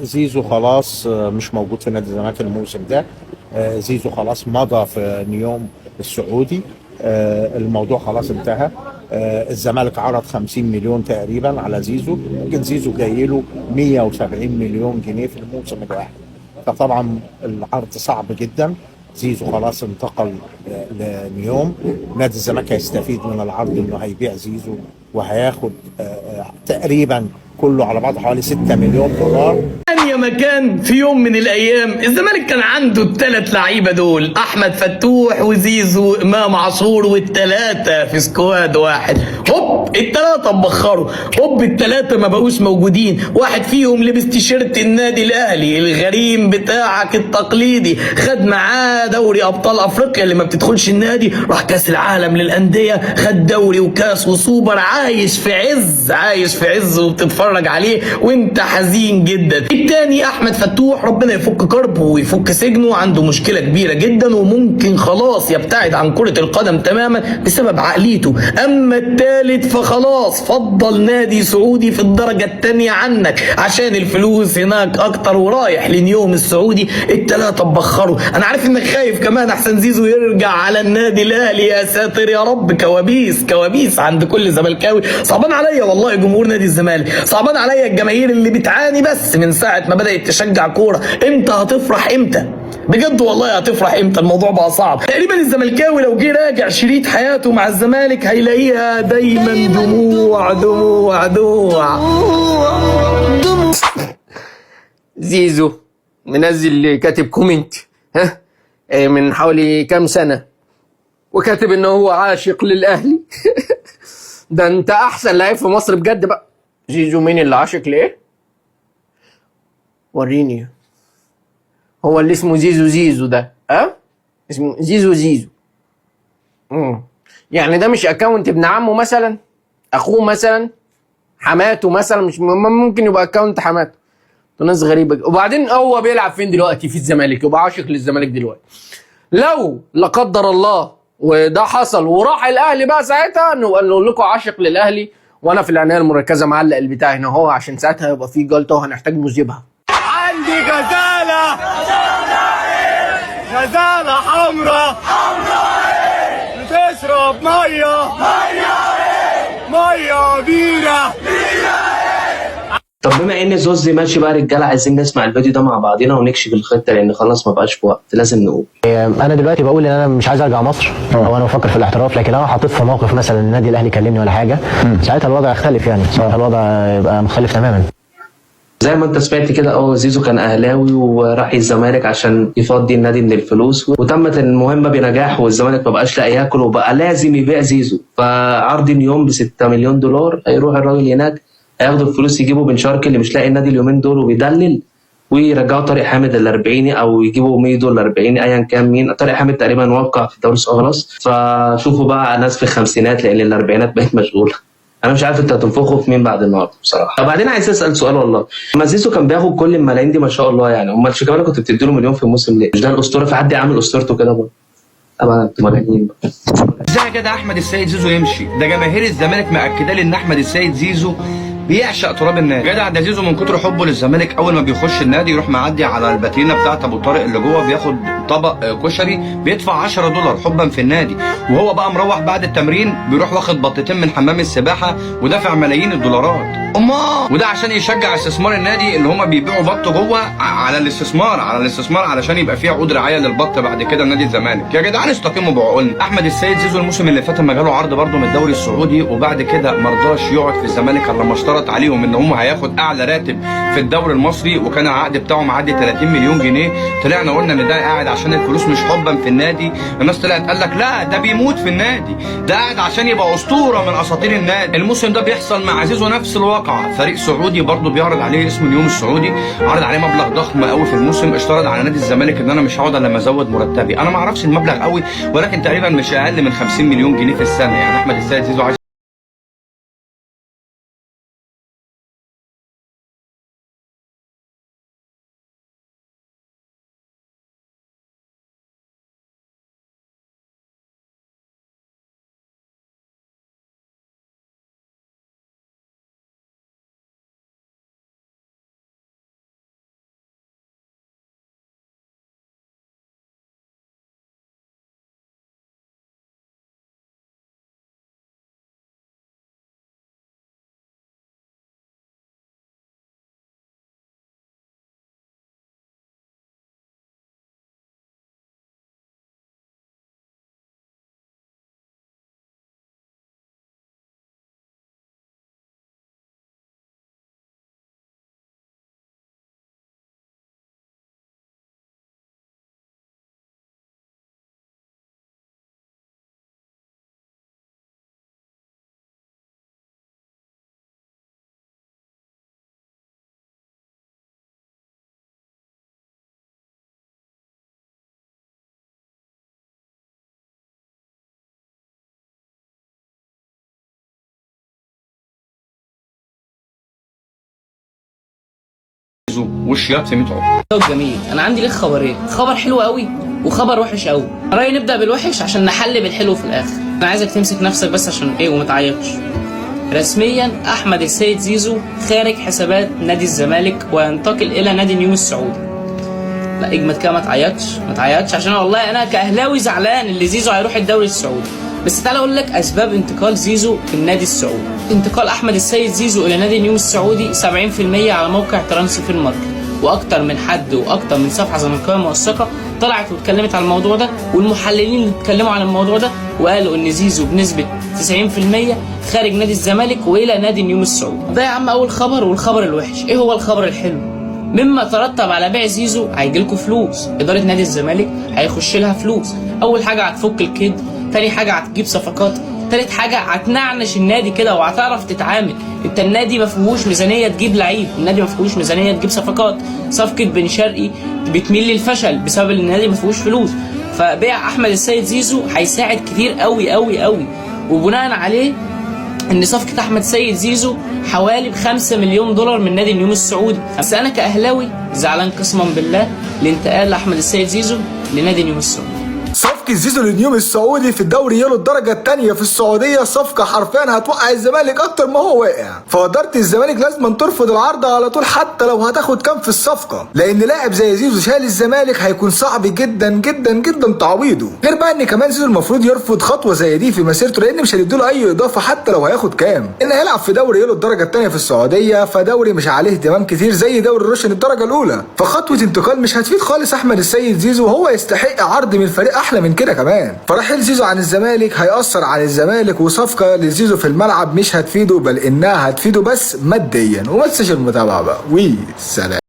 زيزو خلاص مش موجود في نادي الزمالك الموسم ده. زيزو خلاص مضى في نيوم السعودي. الموضوع خلاص انتهى. الزمالك عرض 50 مليون تقريبا على زيزو، لكن زيزو جاي له 170 مليون جنيه في الموسم الواحد، فطبعا العرض صعب جدا. زيزو خلاص انتقل لنيوم. نادي الزمالك هيستفيد من العرض انه هيبيع زيزو وهياخد تقريبا كله على بعضه حوالي 6 مليون دولار. يا مكان في يوم من الايام الزمالك كان عنده الثلاث لعيبة دول، احمد فتوح وزيزو امام عاشور، والثلاثة في squad واحد. هوب الثلاثة اتبخروا، هوب الثلاثة ما بقوش موجودين. واحد فيهم لبس تيشيرت النادي الاهلي الغريم بتاعك التقليدي، خد معاه دوري ابطال افريقيا اللي ما بتدخلش النادي، راح كاس العالم للاندية، خد دوري وكاس وسوبر، عايش في عز، عايش في عز وبتتفرج عليه وانت حزين جدا. التاني احمد فتوح ربنا يفك كربه ويفك سجنه، عنده مشكلة كبيرة جدا وممكن خلاص يبتعد عن كره القدم تماما بسبب عقليته. اما التالت فخلاص فضل نادي سعودي في الدرجة الثانية عنك عشان الفلوس هناك اكتر، ورايح لنيوم السعودي. التلاتة اتبخروا. انا عارف انك خايف كمان احسن زيزو يرجع على النادي الاهلي، يا ساتر يا رب. كوابيس كوابيس عند كل زملكاوي. صعبان عليا والله جمهور نادي الزمالك، صعبان عليا الجماهير اللي بتعاني بس من ساعة ما بدات تشجع كورة. امتى هتفرح؟ امتى بجد والله هتفرح امتى؟ الموضوع بقى صعب. تقريبا الزملكاوي لو جه راجع شريط حياته مع الزمالك هيلاقيها دايما دموع دموع دموع. زيزو منزل كاتب comment ها من حوالي كام سنة، وكاتب ان هو عاشق للاهلي. ده انت احسن لعيب في مصر بجد بقى. زيزو مين اللي عاشق لايه؟ وريني. هو اللي اسمه زيزو زيزو ده، ها؟ اسمه زيزو زيزو. يعني ده مش account ابن عمه مثلا، اخوه مثلا، حماته مثلا؟ مش ممكن يبقى account حماته؟ ناس غريبة. وبعدين هو بيلعب فين دلوقتي؟ في الزمالك، يبقى عاشق للزمالك دلوقتي. لو لا قدر الله وده حصل وراح الاهلي بقى، ساعتها نبقى نقول لكم عاشق للاهلي، وانا في العناية المركزة معلق البتاع هنا اهو، عشان ساعتها يبقى في جلطة وهنحتاج مذيبها. عندي غزالة، غزالة حمراء بتشرب مية مية بيرة. طب بما ان زوزي ماشي بقى رجاله، عايزين نسمع الفيديو ده مع بعضينا ونكشف الخطة، لان خلاص ما بقاش في وقت، لازم نقول. انا دلوقتي بقول ان انا مش عايز ارجع مصر، او انا بفكر في الاحتراف، لكن لو انا حطيت في موقف مثلا النادي الاهلي كلمني ولا حاجة، ساعتها الوضع يختلف، يعني ساعتها الوضع يبقى مختلف تماما. زي ما انت سمعت كده، زيزو كان اهلاوي وراح الزمالك عشان يفضي النادي من الفلوس، وتمت المهمة بنجاح، والزمالك ما بقاش لاقي ياكل وبقى لازم يبيع زيزو. فعرض نيوم ب 6 مليون دولار، هيروح الراجل هناك هياخدوا الفلوس يجيبوا بن شرقي اللي مش لاقي النادي اليومين دول وبيدلل، ويرجعوا طارق حامد الأربعيني او يجيبوا ميدو الأربعيني، ايا كان مين. طارق حامد تقريبا وقع في الدوري السعودي خلاص. فشوفوا بقى ناس في الخمسينات، لان الأربعينات بقت مشغولة. انا مش عارف انت هتنفخوا في مين بعد النهارده بصراحة. وبعدين عايز اسال سؤال والله، ما زيزو كان بياخد كل الملايين دي ما شاء الله، يعني امال شيكابالا كنت بتدي له مليون في الموسم ليه؟ مش ده الاسطورة؟ في حد عامل اسطورته كده برضه؟ طبعا انتوا مجانين. ازاي يا جدع احمد السيد زيزو يمشي؟ ده جماهير الزمالك مأكده لي ان احمد السيد زيزو بيعشق تراب النادي. جدع ده زيزو من كتر حبه للزمالك اول ما بيخش النادي يروح معدي على الباترينا بتاعت ابو طارق اللي جوه، بياخد طبق كشري بيدفع $10 حبا في النادي. وهو بقى مروح بعد التمرين بيروح واخد بطتين من حمام السباحة ودافع ملايين الدولارات. امال وده عشان يشجع استثمار النادي اللي هما بيبيعوا بط جوه على الاستثمار، على الاستثمار، علشان يبقى فيه عقود رعاية للبط بعد كده نادي الزمالك. يا جدعان استقيموا بعقولنا. احمد السيد زيزو الموسم اللي فات لما جاله عرض برده من الدوري السعودي، وبعد كده مرضاش يقعد في الزمالك الا لما اشترط عليهم ان هم هياخد اعلى راتب في الدوري المصري، وكان العقد بتاعه معدي 30 مليون جنيه. طلعنا قلنا ان ده قاعد عشان الفلوس مش حبا في النادي. الناس طلعت قال لك لا ده بيموت في النادي، ده قاعد عشان يبقى اسطورة من اساطير النادي. الموسم ده بيحصل مع زيزو نفس الواقعة. فريق سعودي برضه بيعرض عليه اسم اليوم السعودي، عرض عليه مبلغ ضخم قوي في الموسم. اشترط على نادي الزمالك ان انا مش هقعد الا لما ازود مرتبي. انا ما اعرفش المبلغ قوي، ولكن تقريبا مش اقل من 50 مليون جنيه في السنة. يعني احمد السيد زيزو عايز زيزو والشياط في 100 عقده. جميل. انا عندي لك خبرين، خبر حلو قوي وخبر وحش قوي. رايي نبدا بالوحش عشان نحل بالحلو في الاخر. انا عايزك تمسك نفسك بس عشان ايه وما تعيطش. رسميا احمد السيد زيزو خارج حسابات نادي الزمالك وينتقل الى نادي نيوم السعودي. لا اجمد كده، ما تعيطش ما تعيطش، عشان والله انا كاهلاوي زعلان اللي زيزو هيروح الدوري السعودي. بس تعالى اقول لك اسباب انتقال زيزو في النادي السعودي. انتقال احمد السيد زيزو الى نادي نيوم السعودي 70% على موقع Transfermarkt، واكتر من حد واكتر من صفحة زملكاويه موثقة طلعت واتكلمت على الموضوع ده، والمحللين اللي اتكلموا عن الموضوع ده وقالوا ان زيزو بنسبة 90% خارج نادي الزمالك والى نادي نيوم السعودي. ده يا عم اول خبر. والخبر الوحش ايه هو الخبر الحلو؟ مما ترتب على بيع زيزو هيجي لكم فلوس، ادارة نادي الزمالك هيخش لها فلوس. اول حاجة هتفك الكيد، تاني حاجة هتجيب صفقات، تالت حاجة هتنعنش النادي كده وهتعرف تتعامل. انت النادي ما فيهوش ميزانية تجيب لعيب، النادي ما فيهوش ميزانية تجيب صفقات. صفقة بن شرقي بتميل للفشل بسبب ان النادي ما فيهوش فلوس. فبيع احمد السيد زيزو هيساعد كتير قوي قوي قوي. وبناء عليه ان صفقة احمد سيد زيزو حوالي ب 5 مليون دولار من نادي النيوم السعودي. بس انا كاهلاوي زعلان قسما بالله لانتقال احمد السيد زيزو لنادي نيوم السعودي. صفقة زيزو للنيوم السعودي في الدوري يلو الدرجة الثانية في السعودية صفقة حرفيا هتوقع الزمالك أكتر ما هو واقع. فإدارة الزمالك لازم ترفض العرض على طول حتى لو هتاخد كام في الصفقة، لأن لاعب زي زيزو شايل الزمالك هيكون صعب جدا جدا جدا تعويضه. غير بقى إن كمان زيزو المفروض يرفض خطوة زي دي في مسيرته، لأن مش هيديله أي إضافة حتى لو هياخد كام. إن هيلعب في دوري يلو الدرجة الثانية في السعودية، فدوري مش عليه اهتمام كتير زي دوري الروشن الدرجة الأولى. فخطوة انتقال مش هتفيد خالص أحمد السيد زيزو، وهو يستحق عرض من فريق احلى من كده كمان. فرحيل زيزو عن الزمالك هيأثر على الزمالك، وصفقة لزيزو في الملعب مش هتفيده، بل انها هتفيده بس ماديا. وما تنساش المتابعة بقى، وسلام.